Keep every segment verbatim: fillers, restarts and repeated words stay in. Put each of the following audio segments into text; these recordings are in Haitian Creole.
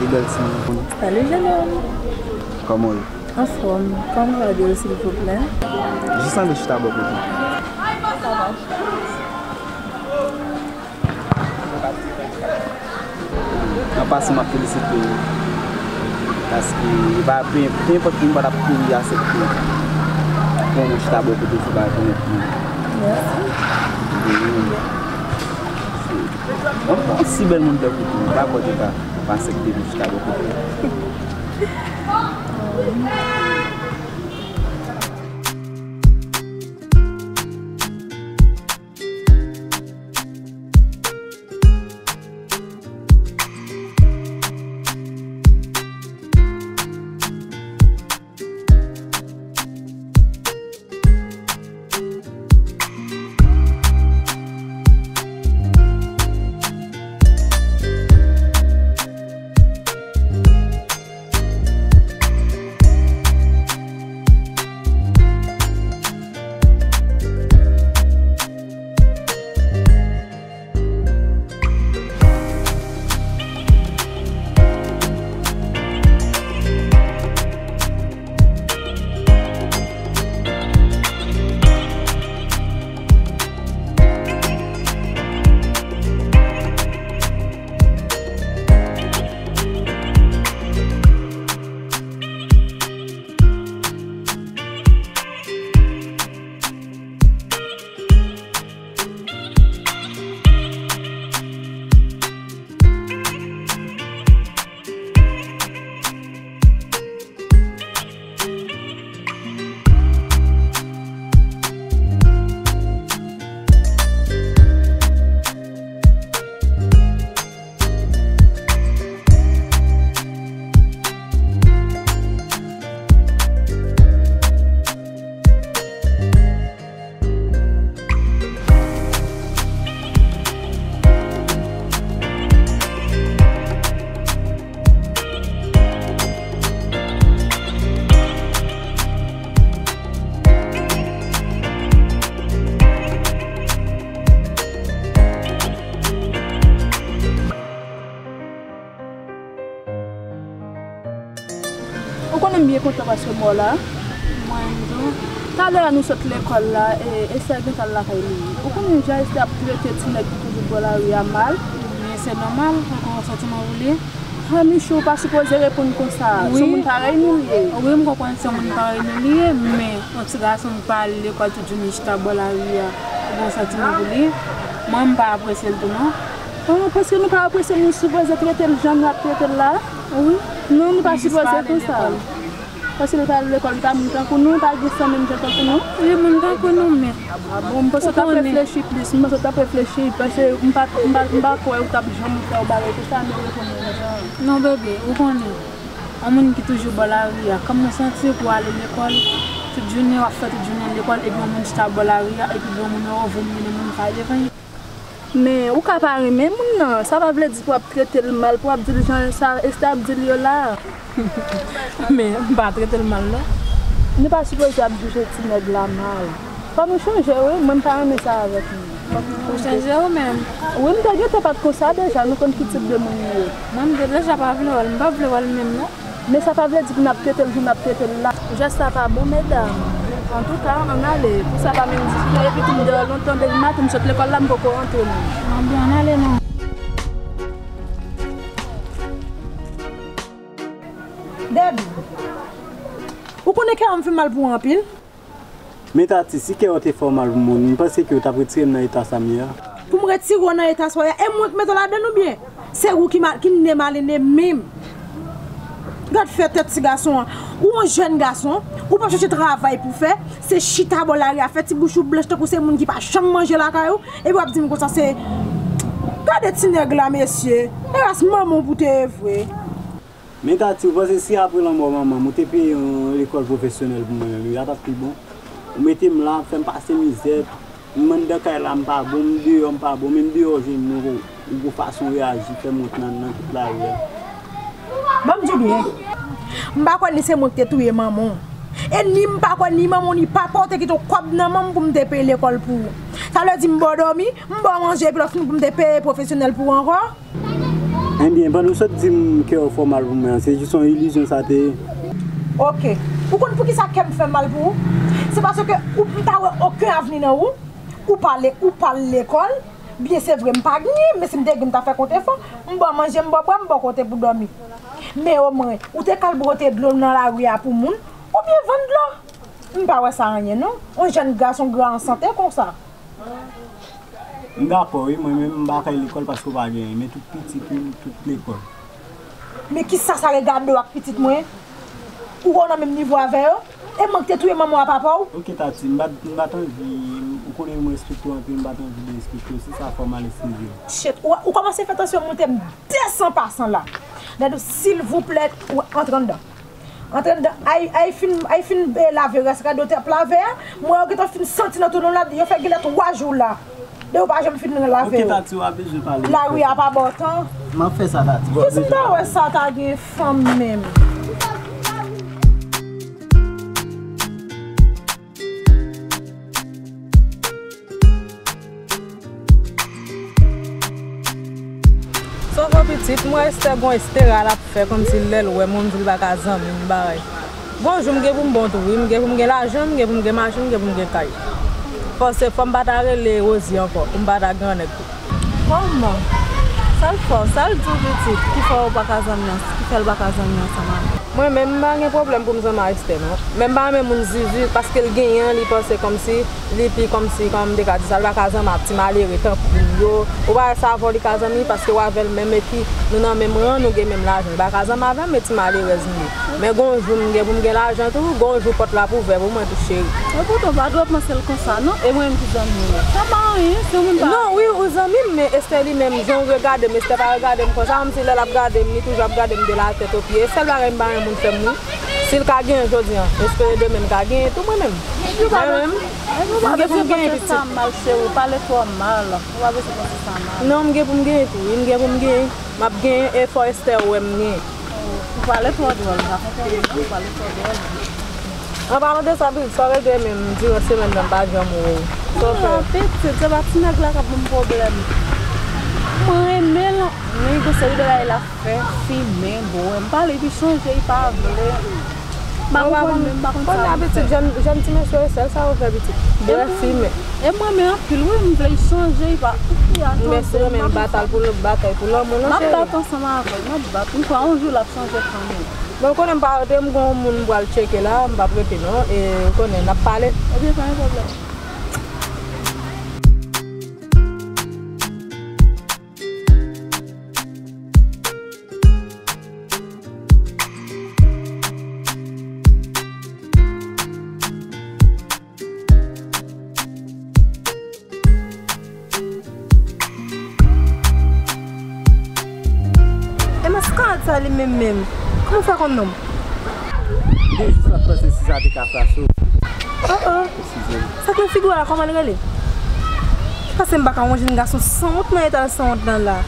Bèl timoun. Salut, jeune homme. Kòman w ye? Anfòm. Kòman w ap di w, silvouplè? Jis antre chita bò kote. An pasan, m ap felisite w. Paske e pa, pe, pe enpòt ki m pa t ap kouri aksepte pou mwen chita bò kote w, se pa rekonèt mwen. Mèsi. De rien. Yon, yon si bèl moun tankou w, m pa kwè ke w pa, w pa aksepte pou chita bò kote w. Ou konnen m byen kontan paske m wè w la. Mwen menm tou. Talè a nou sot lekòl la, e, Esther gentan al lakay li. Ou konnen jan Esther ap trete ti nèg ki toujou bò lari a mal? Men se nòmal, ou konn santiman pou li. Ha, Michou, ou pa sipoze reponn konsa. Wi. Se yon moun parèy nou li ye. Wi, m konprann se yon moun parèy nou li ye, men yon ti gason ki pa al lekòl tout jounen chita bò lari a, ou konn santiman pou li. Mwen, m pa apresye l tou non. An, paske nou pa apresye l, nou sipoze trete l jan nou ap trete l la. Wi. Non, nou pa sipoze konsa. Paske li pa al lekòl, li pa moun tankou nou, li pa gen san menm jan tankou nou. Li moun tankou nou, men. A bon, m panse w t ap reflechi plis, m panse w t ap reflechi, paske m pa, m pa, m pa kwè ou t ap janm fè yon bagay konsa, men w reponn mwen jan. Non, bebe, ou konnen, yon moun ki toujou bò lari a, kòm ou santi pou ale lekòl, tout jounen w ap fè tout jounen lekòl, epi yon moun chita bò lari a, epi yon moun wè w vin mennen moun sa devan. Men, ou ka pa renmen moun nan, sa pa vle di pou w ap trete l mal, pou w ap di l jan sa Esther ap di l yo la. Men, m pa trete l mal, non. Nou pa sipoze ap jije ti nèg la mal. Fò nou chanje, wi. Mwen, m pa renmen sa avèk nou. Fòk nou chanje. Ou chanje ou menm? Wi, m te gentan pa t konsa deja. Nou konn ki tip de moun nou ye. Mwen, m te deja pa vle wè l. M pa vle wè l menm, non. Men sa pa vle di pou n ap trete l jan n ap trete l la. Jès sa pa bon, medam. Antouka, ann ale. Pou sa pa menm di, epi tou m deyò lontan, depi maten m sot lekòl la, m poko rantre menm. Ann ale non. Debbie, ou konnen kè an fè mal pou ou anpil? Men Tati, si kè w te fè w mal pou mwen, m panse ke w t ap retire m nan eta sa m ye a. Pou m retire w nan eta sa w ye a, e mwen k mete w ladann oubyen? Se ou ki mal, ki mennen m ale ne menm. Gad fè tèt ti gason an. Ou yon jèn gason, ou pa chèche travay pou fè, se chita bò lari a, fè ti bouch ou blanch tankou se moun ki pa janm manje lakay ou, epi w ap di m konsa se, gade ti nèg la, mesye. E ras manman w pou te ye vre. Men Tati, ou panse si apre lanmò manman m, ou te peye yon lekòl pwofesyonèl pou mwen, wi, a t ap pi bon? Ou mete m la, fè m pase mizè, m anndan kay la, m pa bon, m deyò, m pa bon, men m deyò jwenn nou, ou gon fason w reyaji, fè m wont nan, nan tout lari a. Ban m di w byen, m pa kwè ni se mwen ki te touye manman w. E ni m pa kwè ni manman w ni papa w te kite w kòb nan men m pou m te peye lekòl pou ou. Sa vle di m ba w dòmi, m ba w manje, epi lè w fini pou m te peye pwofesyonèl pou ou ankò? Ebyen, pandan w sot di m kè w fè w mal pou mwen an, se jis yon ilizyon sa te ye. Oke. Ou konn poukisa kè m fè mal pou ou? Se paske ou, m pa wè okenn avni nan ou. Ou pa le, ou pa al lekòl. Byen, se vre, m pa gnyen, men si m te gnyen, m ta fè kont efò. M ba w manje, m ba w bwè, m ba w kote pou dòmi. Men omwen, ou te ka al bwote dlo nan lari a pou moun, oubyen vann dlo. M pa wè sa anyen, non. Yon jèn gason gran an sante konsa. M dakò, wi, mwen menm, m pa ka al lekòl paske w pa genyen, men tout pitit ou, tout lekòl. Men kisa sa regade w ak pitit mwen? Ou wè w nan menm nivo avè yo? E mwen ki te touye manman w ak papa w? Oke, Tati, m pa, m pa t anvi, ou konnen m respekte w anpil, m pa t anvi derespekte w, se sa fè m al eskize w. Shit, ou, ou kòmanse fè tansyon monte m desan pasan la. Dadou, silvouplè, ou antre anndan. Antre anndan, ay, ay fin, ay fin, eh, lave rès rad yo t ap lave a, m wè yo gentan fin santi nan tou nou la, yo fè genlè twa jou la. Depi w pa janm fin lave yo. Oke, Tati, w ap bezwen pale. Lari a pa ba w tan. M ap fè sa, Tati. Kisa m ta wè sa ta gen fanm menm? Sa w fè pitit, m wè Esther gon Estera l ap fè kòmsi lè l wè m, m di l pa ka zanmi m, bagay. Gon jou m gen pou m bon tou, wi, m gen pou m gen lajan, m gen pou m gen machin, m gen pou m gen kay. Fò se fò m pa ta rele Rosie ankò, pou m pa ta grannèg tou. Kòman? Sa l fè w? Sa l di w pitit ki fè w pa ka zanmi, ki fè l pa ka zanmi ansanm avè w? Mwen menm, m pa gen pwoblèm pou m zanmi ak Esther, non. Men m pa renmen moun zuzu, paske l genyen an, li panse kòmsi, li pi kòmsi, kòman m te ka di sa, li pa ka zanmi ak ti malere tankou m yo. Ou pa wè sa avè w li ka zanmi, paske w avè l menm, epi nou nan menm ran, nou gen menm lajan. Li pa ka zanmi avè m, e ti malerèz m ye. Men gon jou m gen pou m gen lajan tou, gon jou pòt la ap ouvè pou mwen tou, cheri. Epoutan, w pa dwe panse l konsa, non. E mwen menm ki zanmi w la. Sa pa anyen, se yon moun pa. Non, wi, ou zanmi m, men Esther li menm, jan w regade m, Esther pa regade m konsa, kòmsi lè l ap gade m, li toujou ap gade m de la tèt o pye. E sèl bagay m pa renmen moun fè m, wi. Si l ka genyen jodi a, espere demen m ka genyen tou mwen menm. Mwen menm, m gen pou m genyen pitit. Sa mal, cheri, w pale twò mal. Ou pa bezwen panse sa mal. Non, m gen pou m genyen tou, wi, m gen pou m genyen. M ap genyen e fò Esther wè m genyen. Ou pale twò dwòl, m pa konprann ou, ou pale twò dwòl. An palan de sa, pitit, sa w regle menm, diran semèn nan, m pa janm wè w. Sa w fè? Ah, pitit, se pa ti nèg la k ap ban m pwoblèm. Mwen renmen l, men gon seri de bagay l ap fè, fimen, bwè. M pale, epi chanje, li pa vle. M pa konprann menm, m pa konn sa pou m fè. Kounye a, pitit, jèn, jèn ti mesye yo, sèl sa yo fè, pitit. Bwè, fimen. E m renmen anpil, wi, m vle l chanje, li pa. Mèsi, renmen batay pou, batay pou lanmou, non, cheri. M ap bat ansanm avè l, m ap bat. M kwè yon jou l ap chanje kanmenm. Bon, ou konnen m pa rete, m gon moun m pral tcheke la, m p ap rete non, e ou konnen, n ap pale. Ebyen, pa gen pwoblèm. E maskarad sa li menm menm, kòman w fè konn non m? M te jis ap panse si sa te ka frape w. Oh, oh. Eskize m. Sa k nan figi w la, kòman l rele? Paske m pa ka wè yon jèn gason sanwont nan eta l sanwont nan la.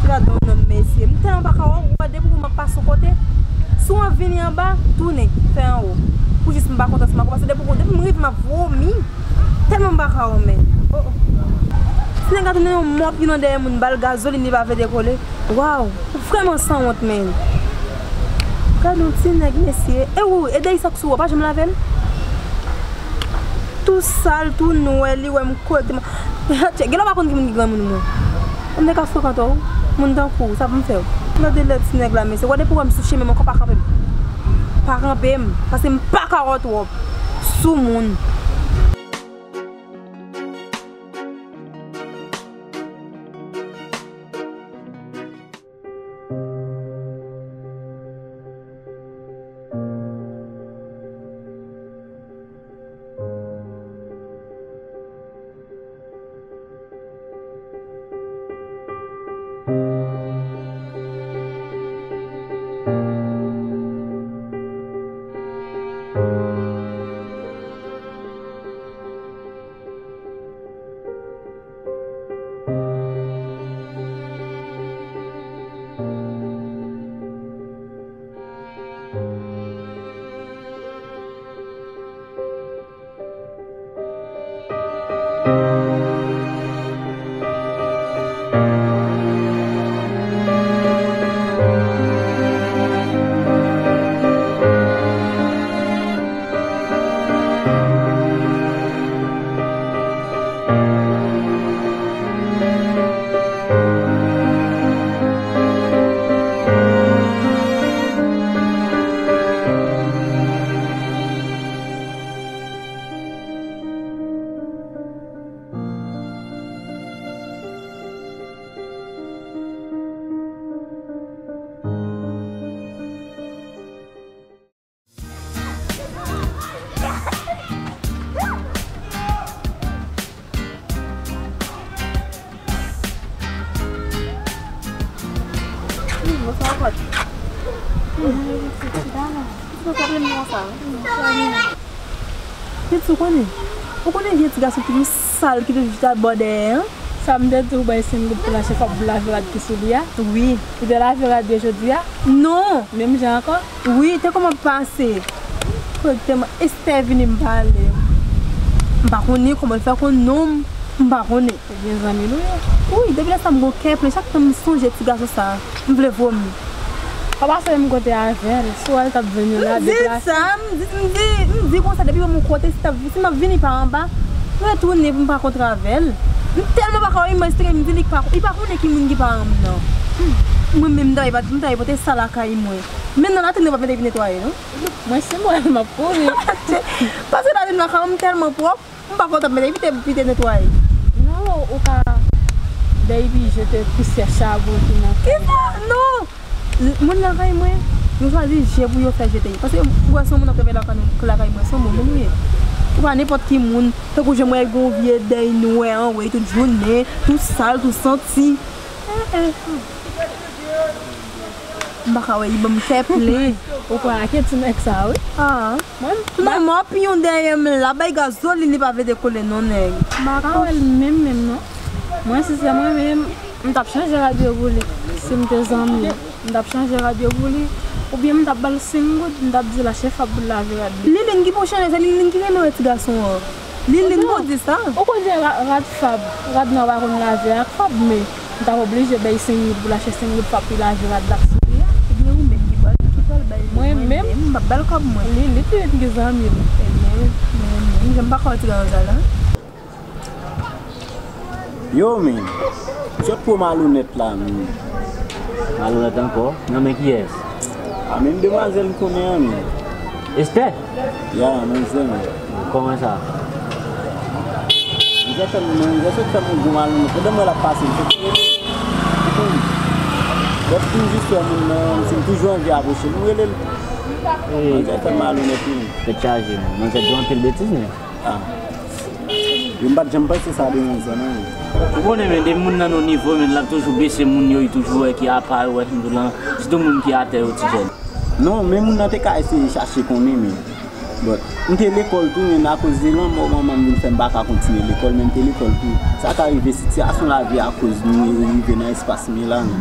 Gade yon nonm, mesye. M tèlman pa ka wè w, depi w m ap pase yon kote. Si w ap vini anba, tounen, fè anwo. Pou jis m pa kontan sou m ak ou, paske depi w, depi m rive, m ap vomi. Tèlman m pa ka wè w, men. Oh, oh. Ti nèg la tounen yon mòp, li nan dèyè moun, ba l gazolin, li pa vle dekole. Waw, ou vrèman sanwont, men. Gade yon ti nèg, mesye. E ou, e dèyè sa k sou ou, w pa janm lave l? Tou sal, tou nwè, li wè m kote m. Genlè w pa konn ki moun ki granmoun mwen. M te ka frekante w, moun tankou w, sa pou m fè w? Gade lè ti nèg la, mesye. W wè depi w wè m sou chemen m ankò pa kanpe m. Pa kanpe m, paske m pa ka wè w twòp. Soumoun. Ou pa renmen sa. Pitit, ou konnen. Ou konnen vye ti gason toujou sal ki toujou chita bò dèyè an? Sa m te di w bay senk goud pou l achte fab pou lave rad ki sou li a? Wi. Li te lave rad yo jodi a? Non. Menm jan ankò? Wi, te kòman pase? Kote m, Estè vini m pale. M pa konnen kòman l fè konn non m, m pa konnen. Ebyen, zanmi l ou ye. Wi, depi lè sa m gon kè plen, chak tan m sonje ti gason sa, m vle vomi. Pa pase menm kote avè l, si w wè l t ap jwenn yo la, deplase. M di sa, m di, m di, m di konsa, depi w wè m yon kote, si t ap, si m ap vini pa anba, retounen pou m pa kontre avè l. M tèlman pa ka wè imaj, m di li pa, li pa konnen ki moun ki paran m nan. Mwen menm, m ta, m ta pote sa lakay mwen. Men nan latrìn, yo pa mete epi netwaye, non. Mwen, si m wè l, m ap kouri. Pase latrìn lakay mwen, m tèlman pwòp. M pa kontan mete epi te, epi te netwaye. Non, ou ka dèyè epi jete pousyè chabon ki nan kay. Kisa? Non! Moun lakay mwen, yo chwazi je pou yo fè jete. Paske ou wè se yon moun ap travay lakay, lakay mwen, se yon bon moun li ye. Ou pa nenpòt ki moun, tankou jan mwen gen yon vye dèy nwè anwey tout jounen, tou sal, tou santi. Eh, eh. M pa ka wè, li ban m kè plen. Ou kwè ak ti nèg sa, wi. Ah. Mwen, tout nan mò piyon dèyè m la, bay gazolin, li pa vle dekole non, nèg. M pa ka wè l menm, menm, non. Mwen, si se mwen menm, m t ap chanje radyo pou li. Si m te zanmi l, m t ap chanje radyo pou li. Oubyen m t ap ba l senk goud, m t ap di l achte fab pou l lave rad li. Liline ki pou chanje, se Liline ki renmen wè ti gason an. Liline, ou di sa? Ou konn gen ra-, rad fab. Rad nou pa konn lave ak fab, men m t ap oblije bay senk goud pou l achte senk goud fab pou l lave rad la sou li a. Ebyen, ou menm ki pral, ki pral bay li? Mwen menm? M p ap ba l kòb mwen. Li, li pi red ki zanmi l. Ebyen, mwen menm, jan m pa ka wè ti gason sa la. Yo, men, sòt pwo malonèt la, men. Malonèt ankò? Nan men kiyès? A, menm demwazèl m konnen an, men. Estè? Ya, manzè, men. Kòman sa? Manzè fè m, manzè sot fè m yon gwo malonèt. Pandan m wè l ap pase, m sot rele. Lè m fin jis wè moun nan, si m toujou anvi apwoche l, m rele l. Manzè fè m malonèt, wi. Tèt chaje, men. Manzè di w anpil betiz, men. Ah. Yo, m pa t janm panse sa de manzè, non. Ou konnen, men, depi moun nan nan yon nivo, men, l ap toujou bese moun yo, li toujou wè ki apa yo, wè, m di w lan, sitou moun ki atè yo, ti jèn. Non, men moun nan te ka eseye chache konnen, men. But, m te lekòl tou, men akoz de lanmò manman m vin fè m pa ka kontinye lekòl, men m te lekòl tou. Sa ka rive sitiyasyon lavi akoz nou rive nan espas m ye la, men.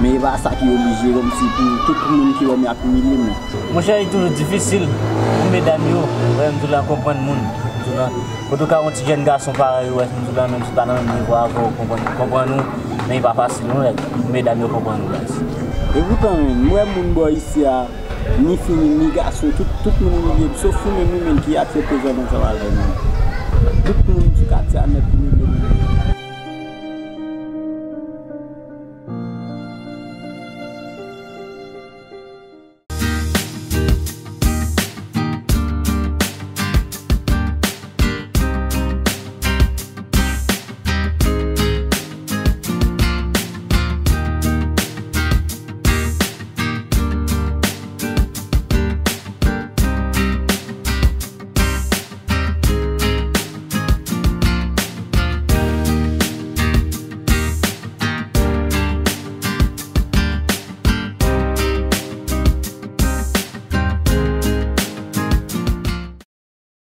Men e pa sa ki oblije kòmsi pou tout moun ki wè m y ap imilye m. Monchè, li toujou difisil pou medam yo, wè, m di w lan, konprann moun. M di w lan, kote w ka wè yon ti jèn gason parèy ou, wè, m di w lan, menm si l pa nan menm nivo avè w, konprann, konprann ou, men e pa fasil non, nèg, pou medam yo konprann ou, guys. E poutan, menm, m wè moun bò isi a, ni fi, ni, ni gason, tout, tout moun imilye m, sof ou menm, ou menm ki aksepte jwenn ansanm avè m. Tout moun sou katye a nèt imilye m.